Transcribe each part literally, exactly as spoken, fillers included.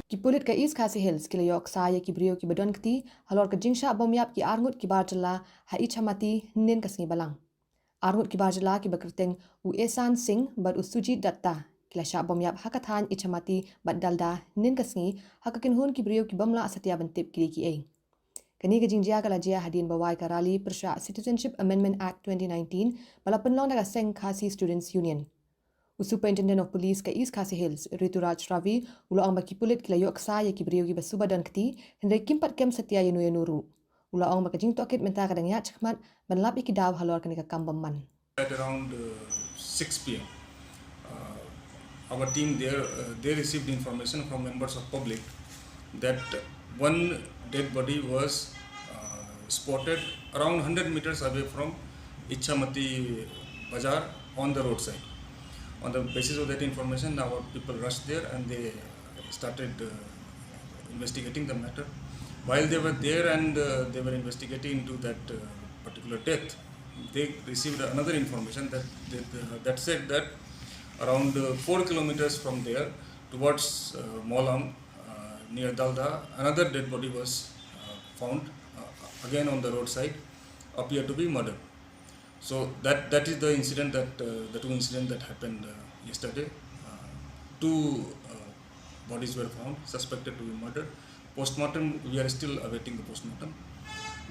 Ki pulit ka East Khasi Hills ki la ïoh ksa ïa ki briew kiba don kti halor ka jingshah bom ïap ki arngut ki bar jylla ha Ichamati hynnin ka sngi Balang. Arngut ki bar jylla kiba kyrteng u Ehsan Singh bad u Sujit Datta ki la shah bom ïap ha ka thaiñ Ichamati bad Dalda hynnin ka sngi ha ka kynhun ki briew ki bym lah satia ban tip ki dei kiei. Kane ka jingjia ka la jia hadien ba wai ka rally pyrshah Citizenship Amendment Act twenty nineteen ba la pynlong da ka seng Khasi Students Union. U Superintendent of Police ka East Khasi Hills, Rituraj Ravi, u la ong ba ki pulit ki la ïoh ksa ïa ki briew kiba suba don kti, hynrei kim pat kem satia ïano ïano ruh. U la ong ba ka jingtohkit mynta ka dang ïaid shakhmat ban lap ïa ki daw halor kane ka kam bymman. At around uh, six p m, uh, our team there, uh, they received information from members of public that one dead body was uh, spotted around one hundred meters away from Ichamati Bazar on the roadside. On the basis of that information, our people rushed there and they started uh, investigating the matter. While they were there and uh, they were investigating into that uh, particular death, they received another information that that, uh, that said that around uh, four kilometers from there, towards uh, Molam, uh, near Dalda, another dead body was uh, found uh, again on the roadside, appeared to be murdered. So that that is the incident that uh, the two incidents that happened uh, yesterday. Uh, two uh, bodies were found suspected to be murdered. Postmortem, we are still awaiting the postmortem.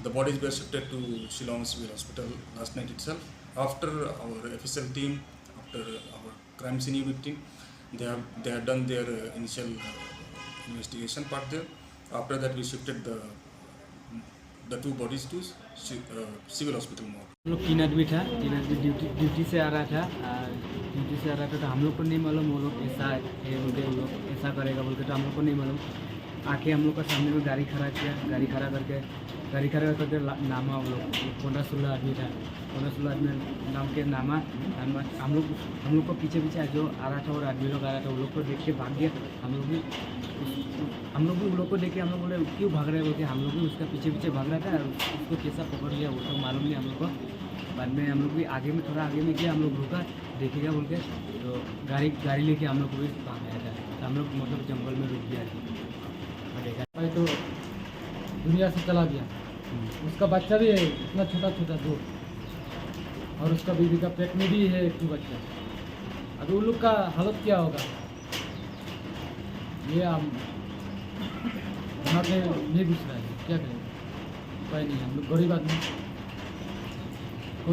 The bodies were shifted to Shillong Civil Hospital last night itself. After our F S L team, after our crime scene unit team, they have they have done their uh, initial uh, investigation part there. After that, we shifted the the two bodies to ci- uh, civil hospital morgue. हम लोग तीन आदमी था। तीन आदमी ड्यूटी ड्यूटी से आ रहा था। आ, ड्यूटी से आ रहा था, तो हम लोग को नहीं मालूम वो लोग ऐसा है बोल के, वो लोग ऐसा करेगा बोल के, तो हम लोग को नहीं मालूम। आके हम लोग का सामने में गाड़ी खड़ा किया। गाड़ी खड़ा करके गाड़ी खड़ा करके ला- नामा वो लोग पंद्रह सोलह आदमी था। पंद्रह सोलह आदमी नाम के नामा। हम, हम लोग हम लोग को पीछे पीछे जो आ रहा था और आदमी लोग आ रहा था, वो लोग को देख के भाग गया। हम लोग भी हम लोग भी उन लोग को देख के हम लोग बोले, क्यों भाग रहे हैं बोल के हम लोग भी उसका पीछे पीछे भाग रहा था। उसको कैसा पकड़ लिया वो तो मालूम नहीं हम लोग को। बाद में हम लोग भी आगे में, थोड़ा आगे में गया, हम लोग रुका, देखेगा बोल के। तो गाड़ी गाड़ी लेके हम लोग को भी भाग आया था। तो हम लोग मतलब जंगल में रुक गया था। भाई तो दुनिया से चला गया। उसका बच्चा भी है, इतना छोटा छोटा दो, और उसका बीवी का पेट में भी है एक बच्चा। अभी उन लोग का हालत क्या होगा? ये हम दिमाग में नहीं घुस रहा है, क्या करें? उपाय नहीं, हम लोग गरीब आदमी।